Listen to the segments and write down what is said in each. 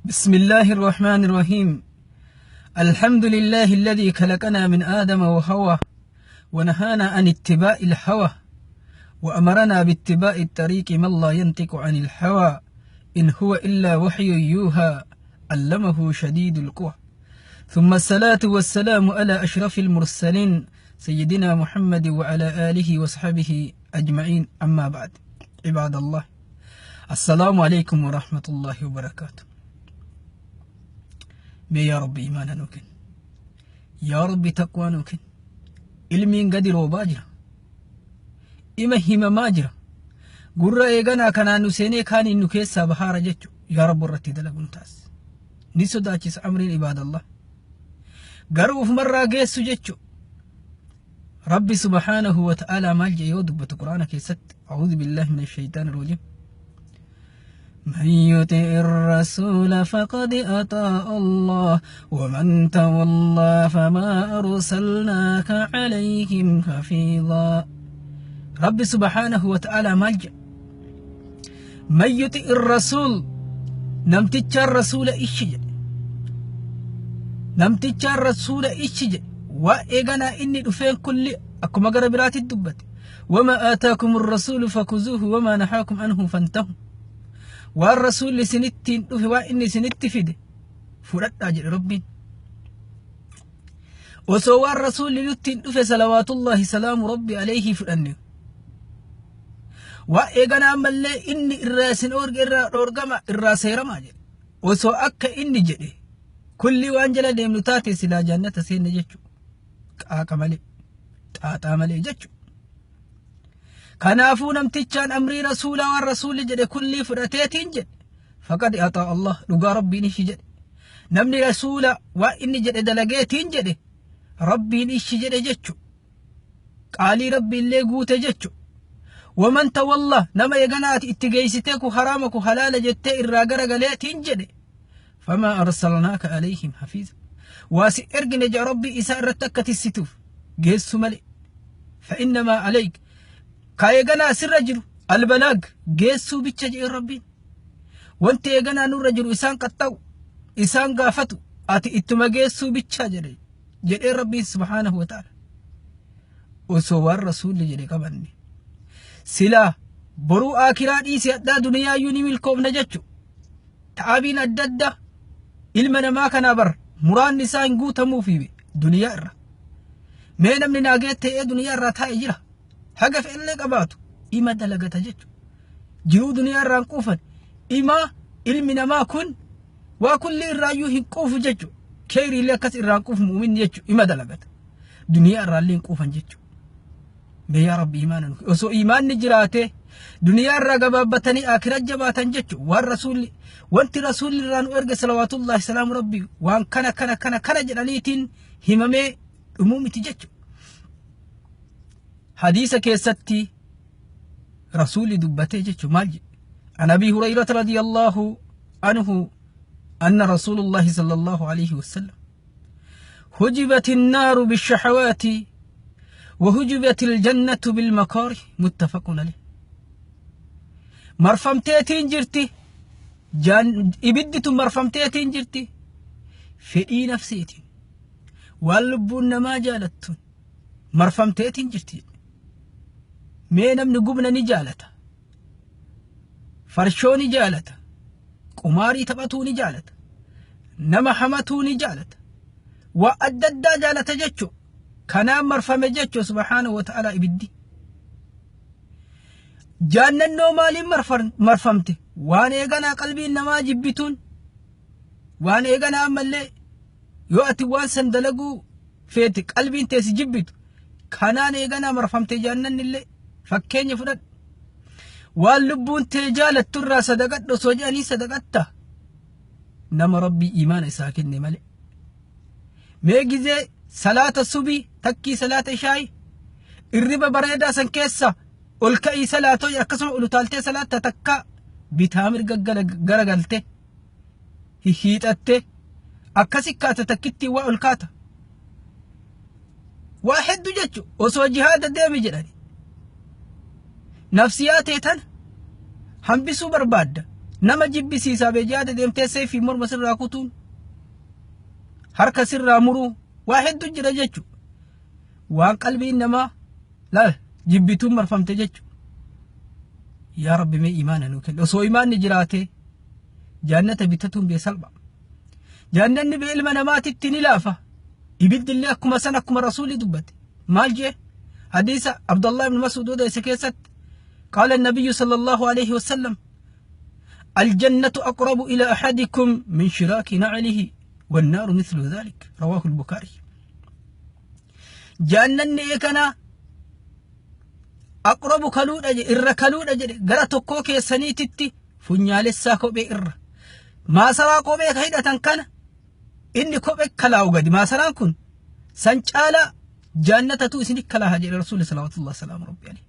بسم الله الرحمن الرحيم. الحمد لله الذي خلقنا من آدم وحواء ونهانا عن اتباع الهوى وأمرنا باتباع الطريق من لا ينطق عن الهوى إن هو إلا وحي يوحى علمه شديد القوى. ثم الصلاة والسلام على أشرف المرسلين سيدنا محمد وعلى آله وصحبه أجمعين. أما بعد، عباد الله، السلام عليكم ورحمة الله وبركاته. Mee yaa Rabbi imaana nuu kenni. Yaa Rabbi taqwaa nuu kenni. Ilmiin gadi roobaa jira. Ima himamaa jira. Gurra eeganaa kanaan nu seenee kaaniin nu keessaa bahaara jechu. Yaa Rabbi irratti dalagu nu taasisi. Ni sodaachisa amriin ibaadallah. Garuu ufumarraa geessu jechu. Rabbi subhaanahu wa ta'aalaa maal jedhe yoo dubbatu Qur'aana keessatti? A'uudhu billaahi mina shaytaani rajiim. من يطع الرسول فقد أطاع الله ومن تولى فما أرسلناك عليهم حفيظا. رب سبحانه وتعالى مالج من يطع الرسول، نمتج الرسول إشج، نمتج الرسول إشج وإغنى إني دفين كل أكما قربرات الدبت وما آتاكم الرسول فخذوه وما نهاكم عنه فانتهوا. Waan rasuulli isinittiin dhufe, waan inni isinitti fide fudhadhaa jedhe Rabbiin. Osoo waan rasuulli nuttiin dhufe salawaatullahi salaamu rabbi alayhi fudhanne, waa eeganaa ammallee inni irraa isin orga irraa dhoorgama irraa seeramaa jedhe. Osoo akka inni jedhe kulli waan jala deemnu taate silaa jannata seenne jechu, qaaqa malee xaaxaa malee jechu. Kanaafuu namtichaan amrii rasuulaa, waan rasuulli jedhe kullii fudhateetiin jedhe, faqad ataa Allah, dhugaa Rabbiin ishi jedhe. Namni rasuula waan inni jedhe dalageetiin jedhe Rabbiin ishi jedhe jechu, qaalii Rabbiillee guute jechu. Waman tawalla, nama eeganaati itti geessitee ku haraama ku halaala jettee irraa garagaleetiin jedhe, famaa arsalnaaka alayhim hafiiza, waa si ergine jaa Rabbii isaa irratti akka tissituuf geessu malee. Fa'innamaa alayk, ka eeganaa sirra jiru albalaag, geessuu bicha jedhe Rabbiin. Wanti eeganaa nurra jiru isaan qaxxa'u, isaan gaafatu, ati ittuma geessuu bicha jedhe jedhee Rabbiin subhaanahu wa ta'ala. Osoo waan rasuulli jedhe qabanne silaa boruu aakiraa dhiisi addaa duniyaayyuu ni milkoofna jechu. Ta'abiin adda addaa ilma namaa kanaa bar muraanni isaa hin guutamuufi duniyaa irra. Mee namni naagee ta'ee duniyaa irraa taa'e jira? Haga fe'ellee qabaatu ima dalagata jechu. Jiruu duniyaa irraa hin quufan. Ima ilmi namaa kun waa kulli irraayyuu hin quufu jechu. Keeyriillee akkas irraa hin quufu mu'minni jechu, ima dalagata. Duniyaa irraallee hin quufan jechu. Mee yaa Rabbi imaana nu osoo imaanni jiraate duniyaa irraa gabaabbatanii akira jabaatan jechu. Waan rasuulli, wanti rasuulli irraa nu erge salawaatullahi salaamu rabbi waan kana kana kana kana jedhaniitiin himamee dhumuu miti jechu. Hadiisa keessatti rasuulli dubbatee jechu maal jedhe? An Abii Hurayrata radiyallahu anhu anna rasuulullahi sallallahu alaihi wasallam hujibat النار بالشهوات وهجبت الجنة بالمكاره، متفق عليه. Marfamteetiin jirti ibidditu, marfamteetiin jirti fedhii nafseetiin, waan lubbuun namaa jaalattuun marfamteetiin jirti. Mee namni gubna ni jaalata, farshoo ni jaalata, qumaarii taphatuu ni jaalata, nama hamatuu ni jaalata, waa adda addaa jaalata jechu. Kanaan marfame jechu. Subhaanahu wa ta'ala, ibiddi jaannannoo maaliin marfamte? Waan eeganaa qalbiin namaa jibbituun, waan eeganaa ammallee yoo ati waan san dalaguu feete qalbiin teessi jibbitu, kanaan eeganaa marfamte jaannannillee. Fakkeenya fudhadhu, waan lubbuun tee jaalattu irraa sadaqadhu osoo jedhanii sadaqatta? Nama Rabbii imaana isaa kenne malee. Mee gizee salaata subii takkii, salaata ishaayi, irriba bareedaa san keessa ol ka'ii salaatoo, akkasuma ol utaaltee salaatta? Takka bitaa mirga garagalte hiixatte akkasi kaata, takkittii waa ol kaata, waa hedduu jechu. Osoo jihaada deemi jedhani nafsiyaa tee tana hambisuu barbaadda. Nama jibbisiisaa bee jihaada deemtee seefii morma sirraa kutuun harka sirraa muruu waa hedduu jira jechuudha. Waan qalbiin namaa laal jibbituun marfamte jechuudha. Yaa Rabbi mee imaana nuu kenni. Osoo imaanni jiraatee jaannata bitatuun bee salpha. Jaannanni bee ilma namaatitti ni laafa. Ibiddillee akkuma san akkuma rasuulli dubbate. Maal jee? Hadiisa Abdallah ibn Mas'ud odeesse keessatti qaala nabiyyu sallallahu alaihi wasallam الجنة أقرب إلى أحدكم من شراك نعله والنار مثل ذلك رواه البخاري. جنة إيكنا أقرب كلود أجل إر كلود أجل غرا tokkoo keessaniititti funyaalessaa kophee irra maasaraa kophee ka hidhatan kana inni kophee kalaa'u gadi maasaraan kun san caalaa jannatatu isin kalaaha jedhe rasuulli salawaatullahi salaamu rabbi alayhi.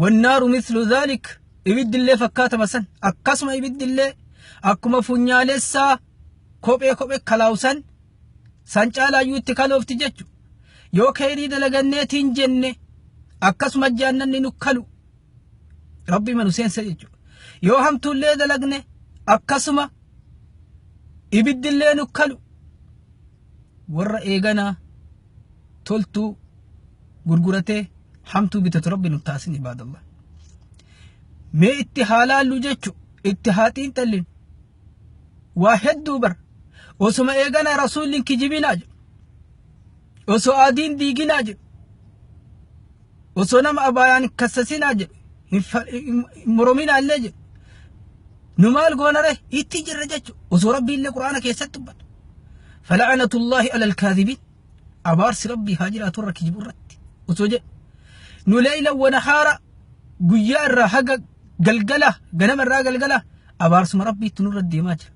Wannaaru mithlu dhalik ibiddillee fakkaatama san akkasuma ibiddillee akkuma funyaalessaa kophee kophee kalaa'u san san caalaayyuu itti kaloofti jechu. Yoo kheyrii dalaganneetiin jenne akkasuma jaannanni nu kalu rabbi manu seensa jechuudha. Yoo hamtuullee dalagne akkasuma ibiddillee nu kalu. Warra eeganaa toltuu gurguratee hamtuu bitatu rabbi nu taasin ibaadallah. Mee itti haa laallu jechu itti haa xiinxallin waa hedduu bar osuma eeganaa rasuulli hin kijibinaa jedhu osoo aadiin diiginaa jedhu osoo nama abaayaan hin kassasinaa jedhu hin morominaa illee jedhu nu maal goonare itti jirra jechu osoo rabbi illee quraana keessatti dubbatu fala'anatullaahi alal kaadhibiin abaarsi rabbii haa jiraatu irra kijibu irratti osoo jedhu nu leeyla wanahaara guyyaa irraa haga galgala ganama irraa galgala abaarsuma rabbiitti nurra deemaa jira.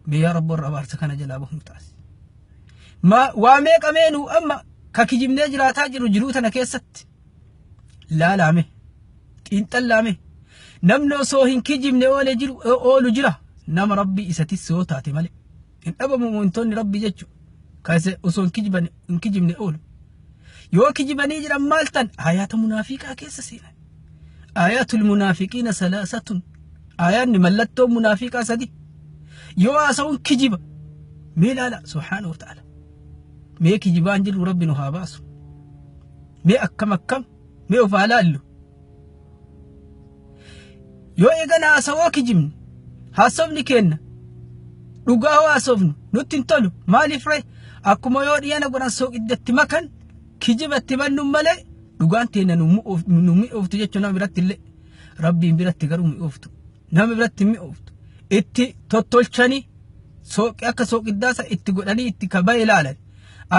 Mee yaa rabbi warra abaarsa kana jalaa bahu nu taasi. Waa meeqa mee nu amma ka kijibnee jiraataa jiru jiruu tana keessatti laalaame xiinxallaame namni osoo hin kijibne oole jiru oolu jira nama rabbii isa tissu yoo taate malee hin dhabamu mu'mintoonni rabbii jechuudha. Ka isa osoo hin kijibne oolu. Yoo kijibanii jiran maal tan aayaata munaafiqaa keessa seenan. Aayatul munaafiqiina salaasatun. Aayaanni mallattoon munaafiqaa sadi. Yoo haasa'uun kijiba. Mee ilaala subhaanahu wa ta'ala. Mee kijibaan jirru rabbi nu haa baasu. Mee akkam akkam mee of haa laallu. Yoo eegana haasawoo kijibne haasofni keenna dhugaa hoo haasofnu nutti hin tolu maaliif ree akkuma yoo dhiyana godhan sooqiddatti makan kijiba itti mannuun malee dhugaan teenna nu mi'ooftu jechuun nama biratti illee rabbiin biratti garuu mi'ooftu nama biratti hin mi'ooftu itti tottolchanii sooqi akka sooqiddaasa itti godhanii itti kabaa ilaalan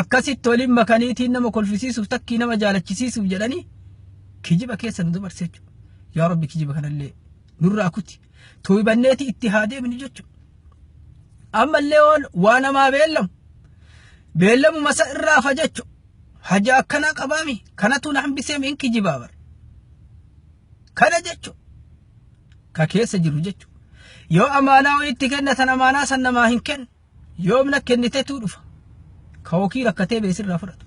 akkasitti waliin makaniitiin nama kolfisiisuuf takkii nama jaalachisiisuuf jedhanii kijiba keessa nu dabarse jechuudha. Yaa Rabbi kijiba kanallee nurraa kuti. Tooybanneeti itti haa deemnu jechuudha. Ammallee waa namaa beellamu. Beellamuma isa irraa hafa jechuudha. Haja akkanaa qabaami kanatu na hambisee hin kijibaa bara. Kana jechuudha. Ka keessa jiru jechuudha. Yoo amaanaa wayiitti kennatan amaanaa san namaa hin kennu. Yoom na kennitetu dhufa. Ka hokii rakkatee beesirraa fudhatu.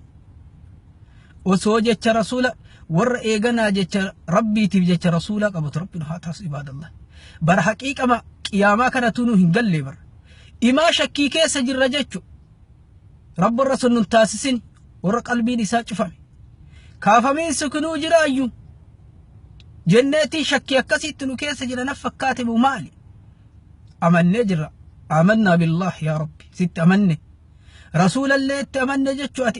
Osoo jecha rasuula warra eeganaa jecha rabbiitiif jecha rasuulaa qabatu rabbi nu haa taasisu ibaadallah. Bara haqiiqama qiyaamaa kanatu nu hin galle bara. Imaa shakkii keessa jirra jechu. Rabbi warra sun nun taasisin warra qalbiin isaa cufame. Kaafamiinsi kunuu jiraayyuu. Jenneetii shakkii akkasiitti nu keessa jira naf fakkaate moo maali? Amannee jirra. Amannaa billah yaa Rabbi sitti amanne. Rasuulallee itti amanne jechuu ati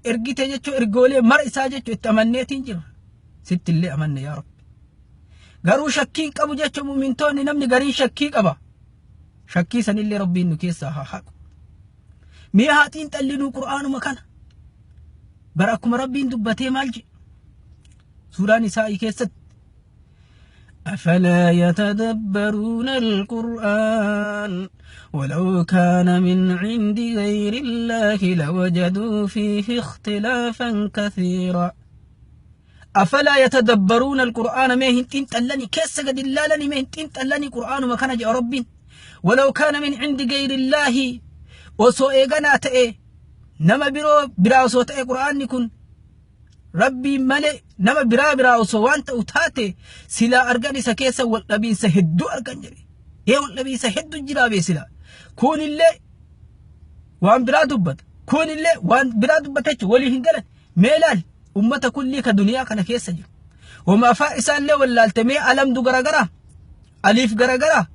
ergite jechuu ergoolee mara isaa jechuu itti amanneetiin jirra. Sitti illee amanne yaa Rabbi. Garuu shakkiin qabu jechuu mu'mintoonni namni gariin shakkii qaba. Shakkii sanillee Rabbiin nu keessaa haa haqu. Mee haa xiinxallinuu Qur'aanuma kana. Bara akkuma Rabbiin dubbatee maal jedhe? Suuraan Isaa'ii keessatti أفلا يتدبرون القرآن ولو كان من عند غير الله لوجدوا فيه اختلافا كثيرا. أفلا يتدبرون القرآن ما هنتين تلني كيس قد اللالني ما هنتين تلني قرآن ما كان جاء رب ولو كان من عند غير الله وسو إيغانا تأي نما برو برا سو تأي قرآن يكون Rabbiin malee nama biraa biraa osoo waan ta'u taate silaa argan isa keessa wal dhabiinsa hedduu argan jedhe. Ee wal dhabiinsa hedduu jiraa bee silaa. Kunillee waan biraa dubbata. Kunillee waan biraa dubbata jechuudha. Walii hin galan. Mee ilaali ummata kullii ka duniyaa kana keessa jiru. Wama afaan isaallee wallaalte mee alamdu garagaraa. Aliif garagaraa.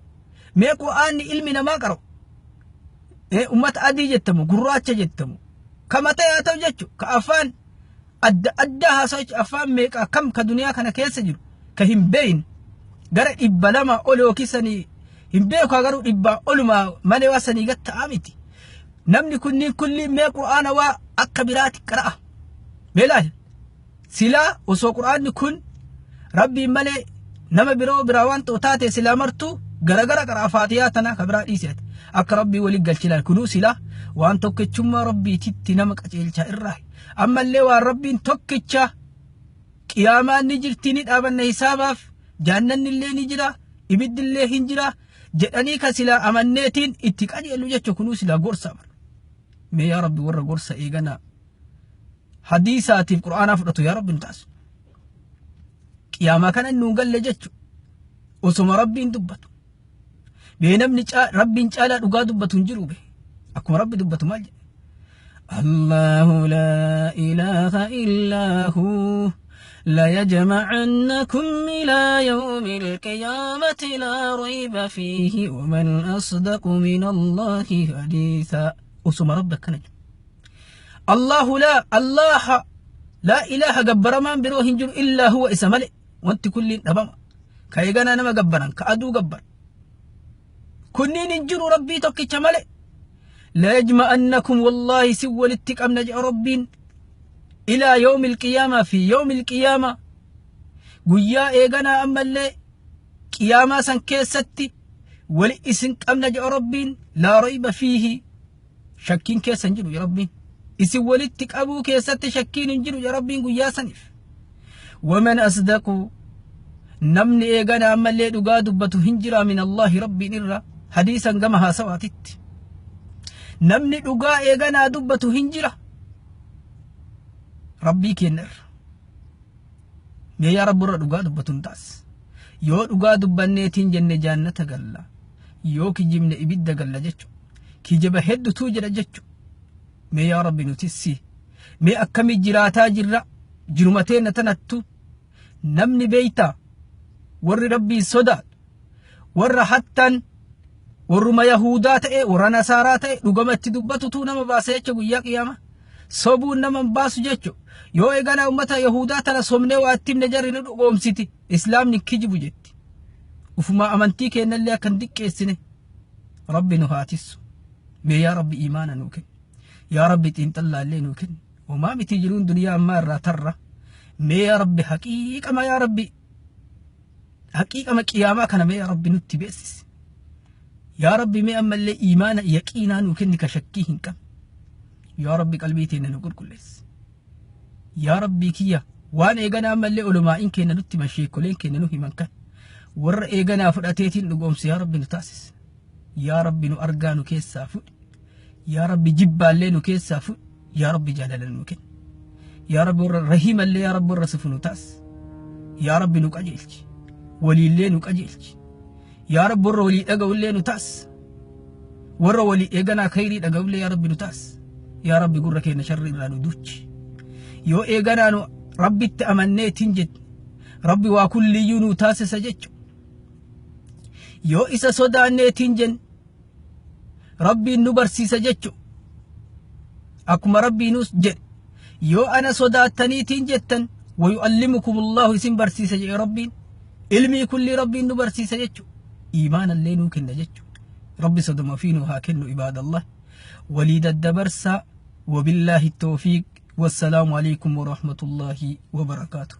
Mee qur'aanni ilmi namaa qara'u. Ummata adii jettamu gurraacha jettamu. Kama ta'e haa ta'u jechuudha. Ka afaan adda addaa haasa'u jechuudha. Afaan meeqa kam ka duniyaa kana keessa jiru ka hin beeyne gara 200 ol yookiin sanii hin beeku garuu dhibbaa oluma malee waa sanii gad ta'aa miti. Namni kunniin kulliin mee qur'aana waa akka biraati qara'a. Mee laali. Silaa osoo qur'aanni kun rabbiin malee nama biroo biraa waan ta'u taate silaa martuu garagara qara'a faatiyaa tana ka biraa dhiisi ati. Akka rabbii waliin galchi laal kunuu silaa waan tokkichummaa rabbiititti nama qajeelcha irraa. Ammallee waan rabbiin tokkicha qiyaamaan ni jirti ni dhaabanna hisaabaaf jaannanni illee ni jira ibiddi illee hin jira jedhanii ka silaa amanneetiin itti qajeellu jechuun kunuu silaa gorsa bara. Mee yaa rabbi warra gorsa eeganaa hadiisaatiif qur'aanaa fudhatu yaa rabbi nu taasisu. Qiyaamaa kana nuun galle jechu osoma rabbiin dubbatu. Mee namni rabbiin caalaa dhugaa dubbatu hin jiru be. Akkuma rabbi dubbatu maal jedhe? Allahu laa ilaaha illaa huu. ليجمعنكم إلى يوم القيامة لا ريب فيه ومن أصدق من الله حديثا أسم ربك كنج الله لا الله لا إله جبر من بروه هنجر إلا هو إسمالي وانت كل نبما كايغانا نما جبران كأدو جبر كنين هنجر ربي توكي مالي لا يجمعنكم والله سوى للتك أم نجع ربين إلى يوم القيامة في يوم القيامة قيا إيغانا أما اللي قيامة سن كيستي ولئسن أم نجع ربين لا ريب فيه شكين كيسن جلو يا ربين إسن ولدتك أبو كيست شكين جلو يا ربين قيا سنف ومن أصدق نمني إيغانا أما اللي دقا دبتو هنجرا من الله ربي نرى حديثا قمها سواتت نمني دقا إيغانا دبتو هنجرا rabbii kenna irra. Mee yaa rabbi irra dhugaa dubbatu hin taas. Yoo dhugaa dubbanneetiin jenne jaannata galla. Yoo kijibne ibidda galla jechu. Kijiba heddutuu jira jechu. Mee yaa rabbi nuti si. Mee akkami jiraataa jirra jiruma teenna tanattu namni beeytaa warri rabbii sodaatu warra hattan warruma yahudaa ta'e warra nasaaraa ta'e dhugama itti dubbatutu nama baasa jecha guyyaa qiyaama sobuun nama hin baasu jechu yoo eegana ummata yahudaa tana sobnee waa itti himne jarri nu dhugoomsiti islaamni kijibu jetti ufumaa amantii keenyallee akka hin diqqeessine rabbi nu haa tissu mee yaa rabbi imaana nuu kenni yaa rabbi xiinxallaallee nuu kenni homaa miti jiruun duniyaa ammaa irraa tarra mee yaa rabbi haqiiqama yaa rabbi haqiiqama qiyaamaa kana mee yaa rabbi nutti beeksisi yaa rabbi mee ammallee imaana yaqiinaa nuu kenni ka shakkii hin qabne yaa rabbi qalbii teenya nu qulqulleessi yaa rabbii kiyya waan eeganaa ammallee olomaa'iin keenya nutti himan sheekoleen keenya nu himan kan warra eeganaa fudhateetiin dhugoomse yaa rabbi nu taasisi yaa rabbi nu argaa nu keessaa fudhi yaa rabbi jibbaallee nu keessaa fudhi yaa rabbi jaalala nu kenni yaa rabbi warra rahiimallee yaa rabbi warra sifu nu taasisi yaa rabbi nu qajeelchi waliillee nu qajeelchi yaa rabbi warra walii dhaga'ullee nu taasisi warra walii eeganaa khayrii dhaga'ullee yaa rabbi nu taasisi yaa rabbi gurra keenya sharri irraa nu duuchi yoo eeganaa nu rabbitti amanneetiin jette rabbi waa kulliyyuu nu taasisa jechu yoo isa sodaanneetiin jenne rabbiin nu barsiisa jechu akkuma rabbiinus jedhe yoo ana sodaattaniitiin jettan wayu'allimukum allahu isin barsiisa jedhe rabbiin ilmii kullii rabbiin nu barsiisa jechu iimaanallee nuu kenna jechu rabbi sodoma fi nu haa kennu ibaadallah walii daddabarsaa وبالله التوفيق والسلام عليكم ورحمة الله وبركاته.